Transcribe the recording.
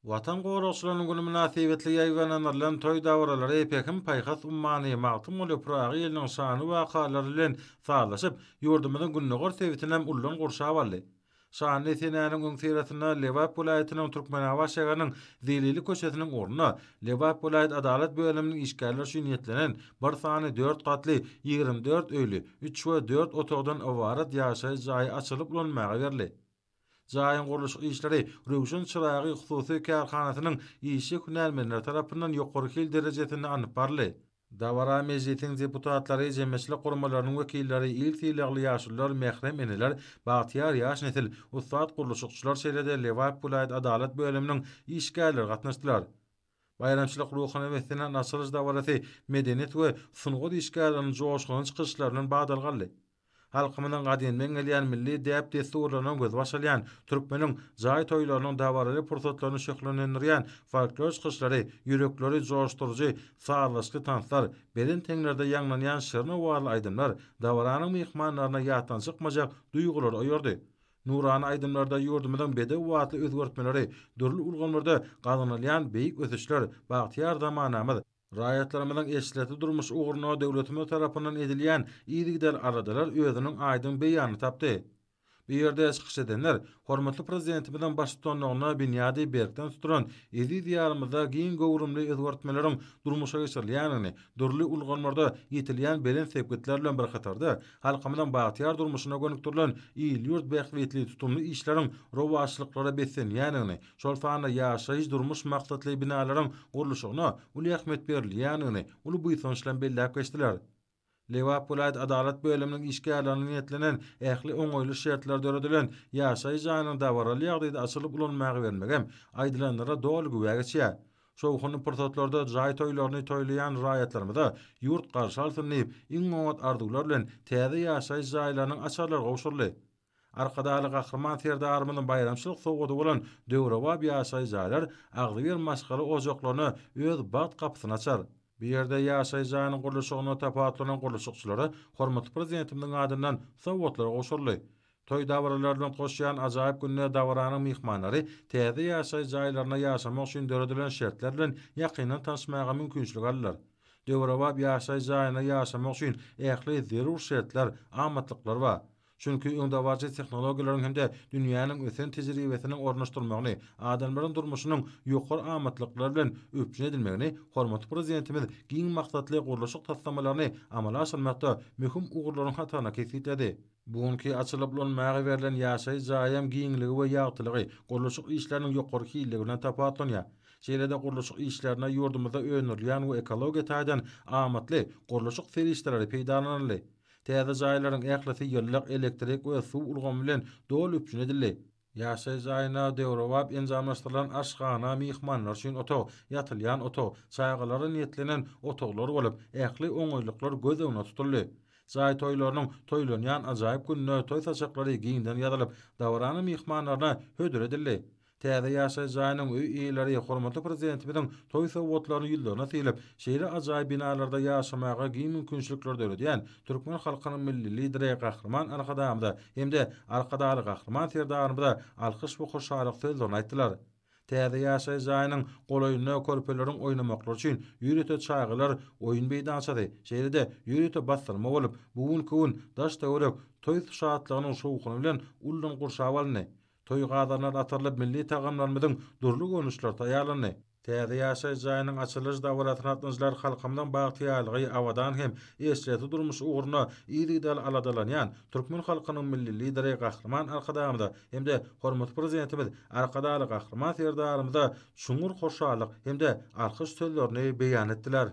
Watan goragçylarynyň güni mynasybetli ýaýbaňlandyrylan toý dabaralary Pähim-paýhas ummany Magtymguly Pyragy ýylynyň şanly wakalary bilen sazlaşyp, ýurdumyzyň gündogar sebitinem ullan gurşap aldy. Şanly senäniň öňüsyrasynda Lebap welaýatynyň Türkmenabat şäheriniň Zelili köçesiniň ugrunda Lebap welaýat Adalat bölüminiň işgärleri üçin niýetlenen bir sany dört gatly, 24 öýli, üç we dört otagdan ybarat ýaşaýyş jaýy açylyp ulanmaga berildi. Jaýyň gurluşyk işleri Röwşen çyragy hususy kärhanasynyň işçi hünärmenleri tarapyndan ýokary hil derejesinde alnyp baryldy. Dabara Mejlisiň deputatlary, jemgyýetçilik guramalarynyň wekilleri, il sylagly ýaşulular, mährem eneler, bagtyýar ýaş nesil, ussat gurluşykçylar, şeýle-de Lebap welaýat Adalat bölüminiň işgärleri gatnaşdylar. Baýramçylyk ruhuna beslenen açylyş dabarasy medeniýet we sungat işgärleriniň joşgunly çykyşlary bilen badalga aldy. Halkymyzyň gadymdan gelýän milli däp-dessurlaryndan gözbaş alýan türkmeniň jaý toýlarynyň dabaraly pursatlaryny şöhlelendirýän folklor çykyşlary, ýürekleri joşduryjy sazlaşykly tanslar, belent heňlerde ýaňlanýan şirin owazly aýdymlar dabaranyň myhmanlaryna ýatdan çykmajak duýgulary oýardy. Nurana aýdymlarda ýurdumyzyň bedew atly özgertmeleri, dürli ulgamlarda gazanylýan beýik ösüşler, bagtyýar zamanamyz, raýatlarymyzyň eşretli durmuş ugrunda döwletimiz tarapyndan edilýän yzygider aladalar özüniň aýdyň beýanyny tapdy. Bu ýerde çykyş edenler hormatly Prezidentimiziň baştutanlygynda binýady berkden tutulan eziz Diýarymyzda giň göwrümli özgertmeleriň durmuşa geçirilýändigini, dürli ulgamlarda ýetilýän belent sepgitler bilen bir hatarda, halkymyzyň bagtyýar durmuşyna gönükdirilen il-ýurt bähbitli tutumly işleriň rowaçlyklara beslenýändigini, şol sanda ýaşaýyş-durmuş maksatly binalaryň gurluşygyna uly ähmiýet berilýändigini uly buýsanç bilen belläp geçdiler. Lebap welaýat Adalat bölüminiň işgärlerine niýetlenen ähli oňaýly şertler döredilen ýaşaýyş jaýynyň dabaraly ýagdaýda açylyp ulanmaga bermegem aýdylanlara doly güwä geçýär. Şowhunly pursatlarda jaý toýlaryny toýlaýan raýatlarymyza ýurt garşy alsyn diýip, iň oňat arzuwlar bilen täze ýaşaýyş jaýlarynyň açarlary gowşuryldy. Arkadagly Gahryman Serdarymyzyň baýramçylyk sowgady bolan döwrebap ýaşaýyş jaýlar agzybir maşgala ojaklaryna öz bagt gapysyny açar. Bu ýerde ýaşaýyş jaýynyň gurluşygynda tapawutlanan gurluşykçylara hormatly Prezidentimiziň adyndan sowgatlar gowşuryldy. Toý dabaralary bilen goşýan ajaýyp günde dabaranyň myhmanlary täze ýaşaýyş jaýlarynda ýaşamak üçin döredilen şertler bilen ýakyndan tanyşmaga mümkinçilik aldylar. Döwrebap ýaşaýyş jaýynda ýaşamak üçin ähli zerur şertler, amatlyklar bar. Çünki öňdebaryjy tehnologiýalaryň hem-de dünýäniň ösen tejribesiniň ornaşdyrylmagyny, adamlaryň durmuşynyň ýokary amatlyklar bilen üpjün edilmegini hormatly Prezidentimiz giň maksatly gurluşyk taslamalaryny amala aşyrmakda möhüm ugurlaryň hataryna kesgitledi. Bu günki açylyp ulanmaga berlen ýaşaýyş jaýam giňligi we ýagtylygy, gurluşyk işleriniň ýokary hilligi bilen tapawutlanýar. Şeýle-de gurluşyk işlerinde ýurdumyzda öndürilýän we ekologiýa taýdan amatly gurluşyk serişdeleri peýdalanyldy. Täze jaýlaryň ählisi ýyllyk elektrik we suw ulgamy bilen doly üpjün edildi. Ýaşaýyş jaýynda döwrebap enjamlaşdyrylan aşhana, myhmanlar üçin otag, ýatylýan otag, çagalara niýetlenen otaglar bolup, ähli oňaýlyklar göz öňünde tutuldy. Jaý toýlarynyň toýlanýan ajaýyp gününde toý saçaklary giňden ýazylyp, dabaranyň myhmanlaryna hödür edildi. Täze ýaşaýyş jaýynyň öý eýeleri hormatly Prezidentimiziň toý sowgatlaryny ýüzlerine sylyp, şeýle ajaýyp binalarda ýaşamaga giň mümkinçilikleri döredýän türkmen halkynyň Milli Lideri Gahryman Arkadagymyza hem-de Arkadagly Gahryman Serdarymyza alkyş we hoşallyk sözlerini aýtdylar. Täze ýaşaýyş jaýynyň golaýynda körpeleriň oýnamaklary üçin ýörite çagalar oýun meýdançasy, şeýle-de ýörite bassyrma bolup, bu günki gün daş-töwerek toý şatlygynyň şowhuny bilen uldan gurşap alyndy. Toý gazanlar atyrylyp, milli tagamlarymyzyň dürli görnüşleri taýýarlandy. Täze ýaşaýyş jaýynyň açylyş dabarasyna gatnaşyjylar halkymyzyň bagtyýarlygy, abadan hem eşretli durmuşy ugrunda yzygiderli aladalanýan türkmen halkynyň Milli Lideri Gahryman Arkadagymyza hem-de hormatly Prezidentimiz Arkadagly Gahryman Serdarymyza çuňňur hoşallyk hem-de alkyş sözlerini beýan etdiler.